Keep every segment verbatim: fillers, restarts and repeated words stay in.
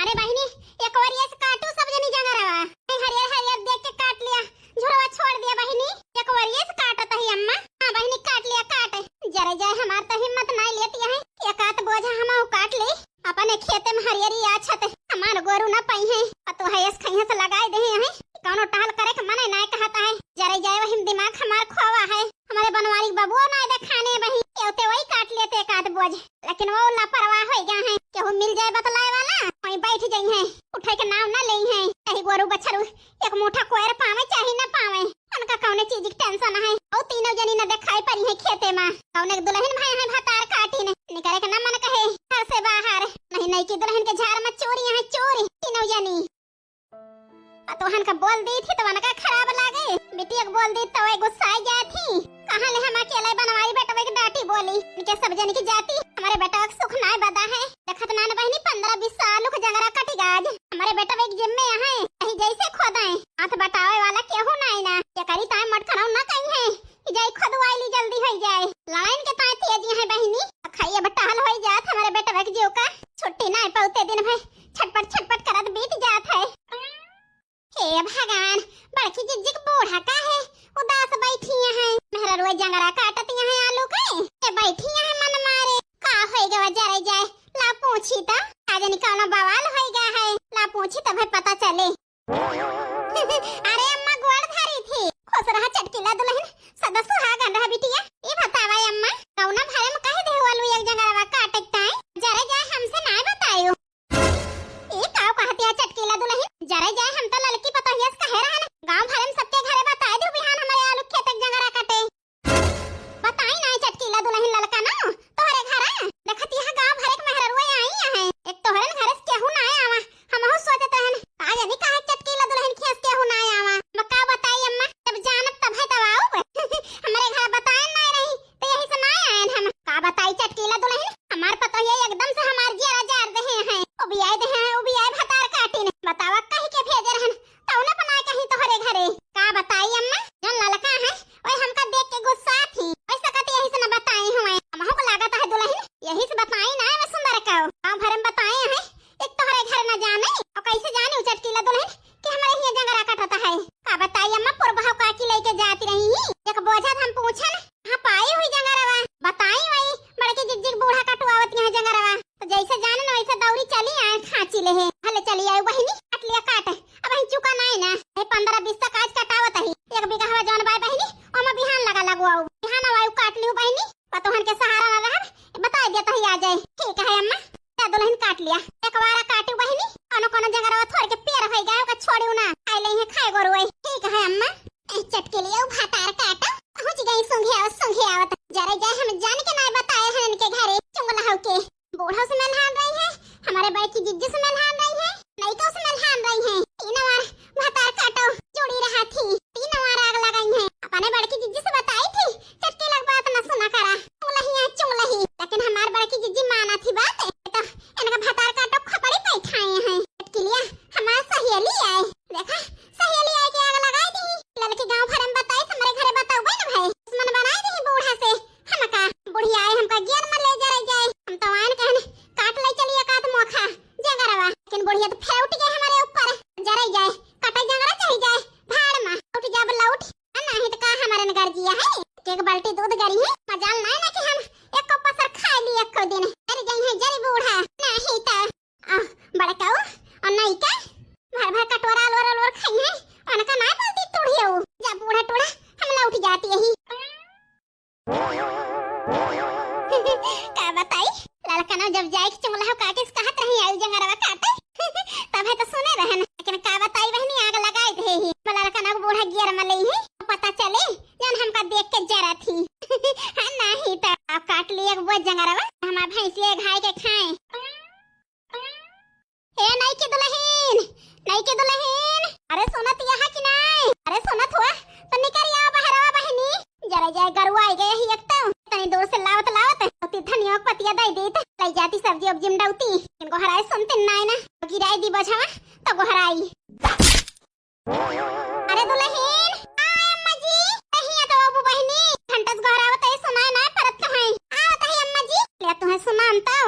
अरे बहिनी, एक ओरिया से काटू सब जनी जंगरवा। हरियर हरियर देख के काट लिया, झुरवा छोड़ दिया बहिनी। एक ओरिया से काटत ही अम्मा। हाँ बहिनी, काट लिया, काट। जरे जाए, हमार तो हिम्मत नाई लेती है, एक आध बोझा हमहू काट ली। अपने खेते में हरियरी आछत, हमार गोरू न पइहैं। पतोहैस खइहैं से लगाए देहे हैं, कौनो टहल करे के मने नाय कहत है। जरे जाए, वही में दिमाग हमार खोवा है। हमरे बनवारी के बबुआ नाय देखाने बही, केवते वही काट लेते एक आध बोझ, लेकिन वो लापरवाह होइ गया है। केहू मिल जाए बतलाए वाला, वहीं बैठ जइहैं, उठे के नाम न लेइहैं। यही गोरू बछरू एक मुठा कोयर पावे चाहे न पावे, उनका कौने चीज की tension है। और तीनों जनी न देखाई परी है खेते में, कौने के दुल्हन भए हैं भतार काटी ने, निकरे के न मन कहे घर से बाहर। नहीं, नहीं की दुल्हन के झार में चोरी है, चोरी तीनों जनी। पतोहन का बोल दी थी तो उनका खराब लागे, बिटिया के बोल दी तो वह गुस्सा आ जाए थी। कहाँ ले हम अकेले बनवारी बेटवे के डांटी बोली, इनके सब जन की जाती, हमारे बेटवा के सुख नाय बदा है। देखत नान बहिनी, पन्द्रह बीस साल के जंगरा कटी गाज, हमारे बेटवे के जिम्मे है, कहीं जैसे खोदाए, हाथ बटावे वाला केहू नाय ना, ये करी ताए मटकनऊ ना कहीं है। कि जाई खुदवाई ली, जल्दी होई जाए। लड़ाइन के ताई तेजी है बहिनी। अखाई अब टहल होई जात, हमारे बेटवा के जीव का छुट्टी ना पाउते, दिन भर छटपट छटपट करत बीत जात है। हे भगवान, बड़की जिज्जी के बूढ़ा का है, उदास बैठी है। मेहरा रोए जंगरा काटत है आलू के, ये बैठी है मन मारे। का होई गवा जरे जाए, ला पूछी त, का जानी कौनो बवाल होई गया है, ला पूछी तब है पता चले। अरे अम्मा, गोड़ धरी थी। खुश रहा चटकीला दुल्हन, सदा सुहागन रहा बिटिया। ई बतावा अम्मा, कौना भरे में कह दे वालू एक जंगरवा काटे के ताई? जरे जाए हमसे नाय बतायो। ई काव कहतिया चटकीला दुल्हन? जरे जाए हम तो ललकी पतोहिया से कहे रहन, गांव भरे में सबके घरे बताए दे बिहान हमारे आलू खेत के जंगरा कटे। बताई नाई चटकीला दुल्हन ललका ना, तोहरे घरा। देखत यहाँ गांव भरे के मेहररुआ आई है। एक तोहरन घरे से केहू ना आवा। हमहू सोचत रहन, का जानी काहे चटकीला दुल्हन खिया से केहू ना आवा। अब का बताई अम्मा, जब जानब तब है तब आउब। हमरे घर बताए नाई रही, तो यही से ना आयन हम। का बताई चटकीला दुल्हन, हमार पतोहिया एकदम से हमार जियरा जार देहे हैं। उबियाए देहे हैं, उबियाए भतार काटी ने। बतावा कही के भेजे रहन, तौने बनाए कहीं तोहरे घरे। का बताई अम्मा, जौन ललका है, ओए हमका देख के गुस्सा थी। ऐसा कहती यही से न बताई हुए। हमहू को लागत है दुल्हन, यही से बताई ना है सुंदर का। गाँव भर में बताए हैं, एक तोहरे घर न जाने। और कैसे जाने उ चटकीला दुल्हन कि हमारे हियां जंगरा कटता है। का बताई अम्मा, पुरबहा काकी लेके जाती रही ही। एक बोझा हम पूछन, हाँ पाई हुई जंगरवा। बताई वही, बड़की जिज्जी के बूढ़ा कटुआवत यहाँ जंगरवा। तो जैसे जाने ना वैसे दौरी चली आए खांची ले है। भले चली आए बहिनी, काट लिया काट। अब हम चुका नाई ना। हे पन्द्रह बीस तक आज कटावत ही। एक बीघा हवा जौन बाय बहिनी, ओमा बिहान लगा लगवाऊ। बिहान हवा काट लियो बहिनी, पतोहन के सहारा ना रहब। बता दिया तही आ जाए। ठीक है अम्मा, जा दुल्हन काट लिया। एक बारा काटू बहिनी, कोनो कोनो जंगरवा थोड़ के पेड़ होई गए, ओका छोड़ू ना। खाए ले है, खाए गोरुए। ठीक है अम्मा। ए, चटकीलिया उ भातार काटा, पहुँच गई सुंघे आवत, सुंघे आवत। जरे जाए हम जान के ना बताए हैं इनके घरे, चुंगला हो के। बूढ़ो से मेलहान रही है, हमारे बड़की जिज्जी से मेलहान रही है, लइको से मेलहान रही है। तीनों बार भातार काटो, जोड़ी रहा थी। तीनों बार आग लगाई है। अपने बड़की जिज्जी से बताई थी, चटकीला बात ना सुना करा। चुंगलही है, चुंगलही। लेकिन हमार बड़की जिज्जी माना थी बात, तो इनका भातार काटो खपड़ी पे ठाए हैं। चटकीलिया हमार सहेली आए। देखा, सहेली आए के आग लगाई दी। ललकी गाँव भर में बताई, हमरे घरे बताऊ ना भाई। दुश्मन बनाई दी बूढ़ा से। हमका बुढ़िया आए, हमका गियर में ले जरे जाए। हम तो आन कहन काट ले चलिए काट मोखा जंगरवा। लेकिन बुढ़िया तो फेर उठ गए हमारे ऊपर। जरे जाए, काटे जंगरा चाहे जाए भाड़ में। उठ जाब लौट। नहीं तो का हमारे नगर जिया है। एक बाल्टी दूध गरी है। मजाल नहीं ना कि हम एक पसर खा ली एक दिन। जरे जाए हैं जरे बूढ़ा। नहीं तो आ, बड़काऊ, और नहीं का? भर भर कटोरा अलवर अलवर खाई है, उनका ना बोलती तूढ़ियो। जा बूढ़ा टूढ़ा, हम लौट जाती यही। का बताई, ललकना जब जाए के चुंगला हो काटे से कहत रही, आई जंगरवा काटे। तब है तो सुने रहन, लेकिन का बताई बहनी, आग लगाई दे ही। ललकना को बूढ़ा गियर में ले ही, पता चले, जन हमका देख के जरा थी। हाँ, नहीं तो अब काट लिए वो जंगरवा, हमार भैंसिया घाय के खाए। ए नई की दुल्हन, नई की दुल्हन, अरे सुनत यहाँ कि नाय? अरे सुनत हुआ तो निकल आओ बहरवा बहनी। जरा जाए गरुआ आई गए ही एक तो, तनी दूर से लावत लावत होती धनिया के पतिया दई देत, ले जाती सब्जी उब्जी में डौती। इनको हराए सुनते नाय ना, गिराई दी बझवा तो गोहराई। अरे दुल्हन, आ अम्मा जी, कहीं तो बाबू बहनी, घंटस गोहरावत है, सुनाए ना परत कहाँ? आवत है अम्मा जी, ले तुम्हें सुनान तो।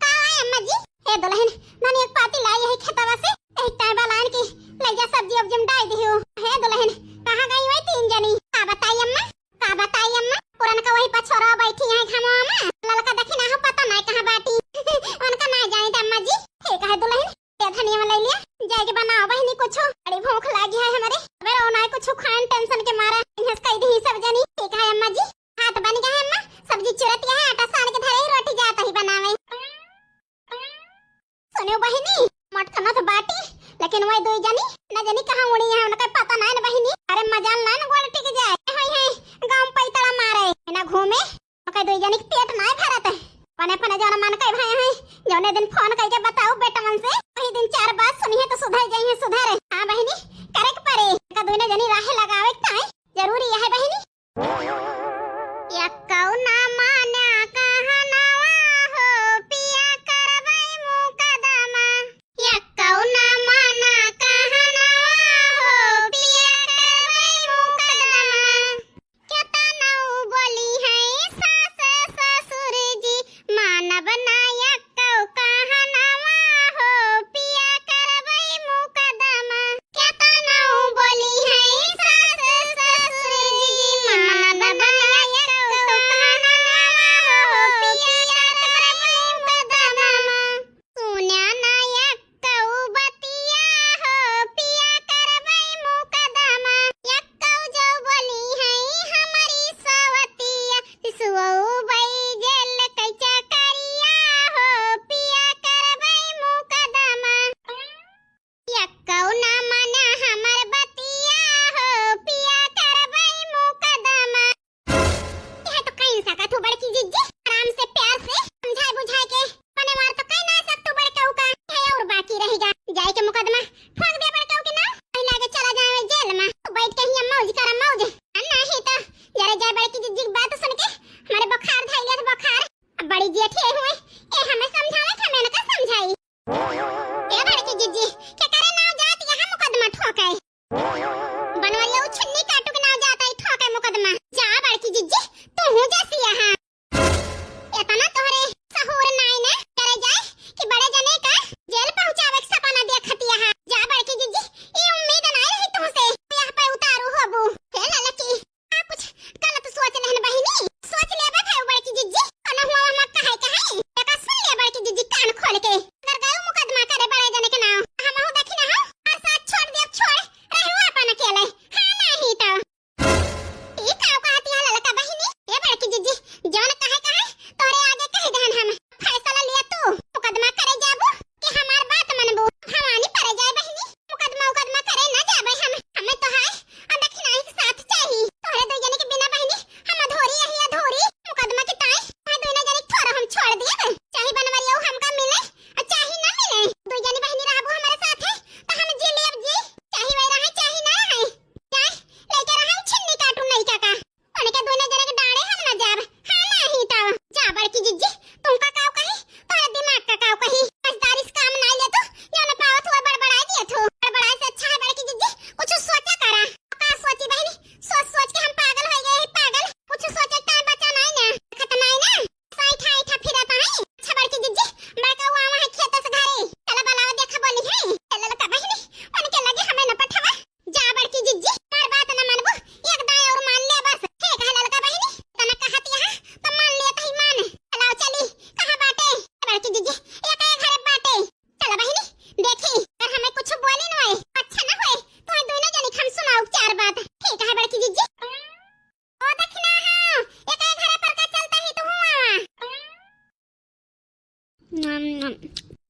का है अम्मा जी? दुलहिन, धनिया के पाती लाई है खेतवा से, एक टाइम बलान की ले जा सब्जी उब्जी में डाल दियो। हे दुलहिन, कहाँ गई वही तीन जनी? का बताई अम्मा, का बताई अम्मा, पुरनका वही पछोरा बैठी है घमवा में, ललका देखी ना हो पता नहीं कहाँ बाटी। उनका ना जाने दे अम्मा जी। ठीक है दुलहिन, ये धनिया में ले लिया, जाके बनाओ बहिनी कुछ, बड़ी भूख लागी है हमरे। अबे रो ना कुछ खान टेंशन के मारा, इन्हें कह दी सब जनी। ठीक है अम्मा जी, हाथ बन गया है अम्मा, सब्जी चुरत है, आटा सान के धरे, रोटी जाता ही बनावे। सुनियो बहिनी, मटकना तो बाटी, लेकिन वही दो जनी न जनी कहाँ उड़ी है, उनका पता ना है न बहिनी। अरे मजाल ना न गोड़ टिक जाए, होई है गाँव पैतड़ा मारे ना घूमे। ओके दुई जनी के पेट नाय भरत है। पने पने जौन मन कहे भाई है, जौने दिन फोन करके बताओ बेटवन से, वही दिन चार बात सुनी है तो सुधर जाई है, सुधर। हाँ बहिनी, करे के पड़े। का दुइने जनी राहे लगावे के ताई जरूरी है बहिनी। यक्कौ ना मान्या कहनवा हो, पिया करबै मुकदमा। यक्कौ ना माना कहनवा हो, पिया करबै मुकदमा। केतनौ बोली है सास ससुर जी, मानब ना यक्कौ कहनवा हो, पिया करबै मुकदमा। केतनौ बोली है सास ससुर जी, मानब ना यक्कौ कहनवा हो, पिया करबै मुकदमा। सुन्या ना यक्कौ बतिया हो, पिया करबै मुकदमा। यक्कौ जो बोली है हमरी सवतिया, पिसवौ बै जेल कैचा करिया हो, पिया करबै मुकदमा। यक्कौ ना माना हमर बतिया हो, पिया करबै मुकदमा। यह तो कहीं सकत हो बड़की जिज्जी, आराम से प्यार से समझाए बुझाए के, मने मार तो कहीं ना सकत हो बड़कऊ का, यह और बाकी रहेगा। जाए के मुकदमा ठोक दे बड़कऊ के नाम, वही लागे चला जावे जेल में। तू बैठ के ही मौज कर मौज। आ नहीं तो जरा जाए बड़की जिज्जी की बात सुन के हमारे बुखार धाई लिया था बुखार। अब बड़ी जेठी आई हुए, ये हमें समझावे कि हमें इनका समझाई। ए बड़की जिज्जी, के करे नाव जात यहाँ मुकदमा ठोके? बनवरिया उ छिन्नी काटू के नाव जात आई ठोके मुकदमा। जा बड़की जिज्जी, तू हूँ जैसी यहाँ। इतना तोहरे सहूर नाई ना करे जाए कि बड़े जने का जेल पहुँचावे के सपना देखत यहाँ। जा बड़की जिज्जी, ई उम्मीद नाई रही तुमसे, यहाँ पे उतारू होबू। हे ललकी, आ कुछ गलत सोच लेहन बहिनी, सोच लेबे भई बड़की जिज्जी, कौनो हुआ हम कहे के हई, एका सुन ले बड़की जिज्जी कान खोल के, अगर गयो मुकदमा करे बड़े जने के नाव, हमहू देखी ना हो, और साथ छोड़ देब, छोड़, रहू अपन अकेले, हाँ नहीं तो। ई का कहती है ललका बहिनी, ए बड़की जिज्जी, जौन कहे के हई, तोहरे आगे कह देहन हम, फैसला लिया तू, मुकदमा करे जाबू, कि हमार बात मनबू? भवानी परे जाए बहिनी, मुकदमा उकदमा करे ना जाबे हम। हमें तो है आ दखिनाही के साथ चाही। तोहरे दो जने के बिना बहिनी हम अधूरी यही अधूरी। मुकदमा के ताई तोहे दोनों जने के थोड़ा हम छोड़ देब। चाहे बनवरिया हमका मिले और चाहे ना मिले, दो जने बहिनी रहबू हमारे साथ है तो हम जी लेब जी, चाहे वही रहे चाहे ना रहे। जाए लेके रहे छिन्नी काटू नहीं का का। उनके दोनों जने के डांड़े हम न जाब। हाँ, नाही तो। जा बड़की जिज्जी, तुमका काव कही? तोहरे दिमाग का काव कही? समझदारी से काम नाई लेत हो, जौन पावत हो बड़बड़ाई दियत हो। बड़बड़ाई से अच्छा है बड़की जिज्जी, कुछ सोचा करा। का सोची बहिनी? सोच सोच के हम पागल हो गए हैं, पागल। कुछ सोचे के टाइम बचा नाई ना, खत्म नाई ना। साइठा आइठा फिरत आई। अच्छा बड़की जिज्जी, बड़का हुआ वहाँ खेत से घरे। चला बलावा देखा बोली है। चला ललका बहिनी, उनके लगे हमें न पठावा। जा बड़की जिज्जी, हमार बात न मानबू, एक दाएं और मान ले बस। ठीक है ललका बहिनी, तना कहत यहाँ तो मान लिया तही मान। चलाओ चली, कहाँ बाटे बड़की जिज्जी? एक एक घरे बाटे। चला बहिनी, देखी अगर हमें कुछ बोली न होए, अच्छा न होए, तो दोनों जने के हम सुनाओ चार बात। ठीक है बड़की जिज्जी। ओ दखिना हो, एक एक घरे पर का चलता ही तू हुआ। नम, नम।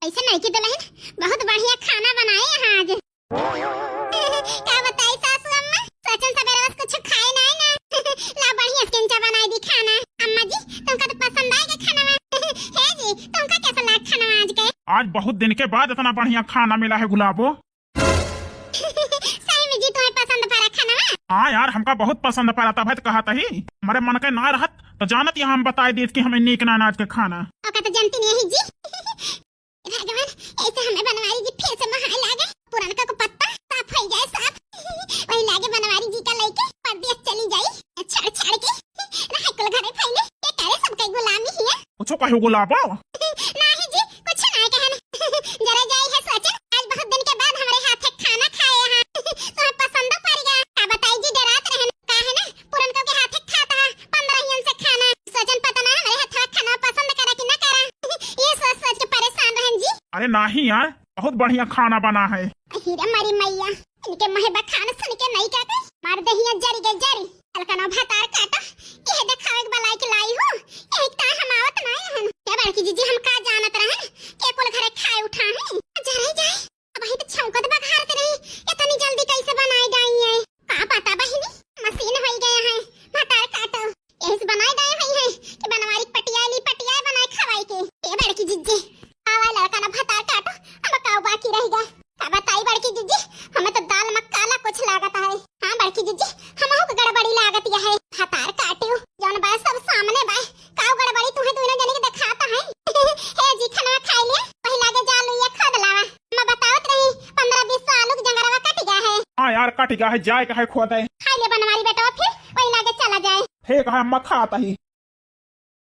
ऐसे नहीं की दुलहिन, बहुत बढ़िया खाना बनाए हैं आज। का बताई सासू अम्मा, सोचन सबेरे बस कुछ खाए नहीं ना। ला बढ़िया से किंचा बनाई दी खाना। अम्मा जी, तुमका तो पसंद आएगा खाना में। हे जी, तुमका कैसा लगा खाना आज के? आज बहुत दिन के बाद इतना बढ़िया खाना मिला है गुलाबो। सही में जी, तुम्हें पसंद पड़ा खानवा? हाँ यार, हमका बहुत पसंद पड़ा, तब तो कहत ही। हमरे मन के ना रहत तो जानत यहाँ हम बताई देत कि हमें नीक ना अनाज के खाना। ओका तो जानती नहीं जी। भगवान, ऐसे हमें बनवारी जी फिर से महाए लागे, पुरानका को पत्ता साफ हो जाए, साफ। वही लागे बनवारी जी का लेके परदेश चली जाई, छाड़ छाड़ के। रहे कुल घरे फैले, ये करे सबके गुलामी हिया। कुछ कहो गुलाबो? नहीं जी, कुछ नहीं कहन। अरे नाही यार, बहुत बढ़िया खाना बना है। अही रे मारी मैया, इनके मुँह बखान सुन के नहीं कहते, मार देहिया जरी गई जरी। अलकना भतार काटो, यह देखावे के बलाई के लाई हो, यही ता हम आवत नहीं हन। क्या बड़की जीजी, हम का जानत रहन के कुल घरे खाए उठा है। जरे जाए, अब वही तो छौंकत बघारत रही, इतनी जल्दी कैसे बनाए डाई है? का पता बहिनी, मशीन होई गए हैं भतार काटो, यही से बनाए डाए हुई है कि बनवारी पटिया ली, पटिया बनाए खवाई के। ए बड़की जीजी, आवा लड़का ना भतार काटो, अब काऊ बाकी रह गया। का बताई बड़की जीजी, हमें तो दाल में काला कुछ लागत है। हाँ बड़की जीजी, हमहू के गड़बड़ी लागत यह है। भतार काटियो, जौन बा सब सामने बा, काऊ गड़बड़ी तुहे दोनों जने के देखाता है। हे जी, खाना खाई ले, वही लागे जा लुइया खोद लावा। मैं बतावत रही, पन्द्रह बीस साल के जंगरवा कट गया है। हाँ यार, कट गया है, जाए का है खोदे। खाई ले बनवारी बेटवा, फिर वही लागे चला जाए। हे कहा अम्मा, खाता ही।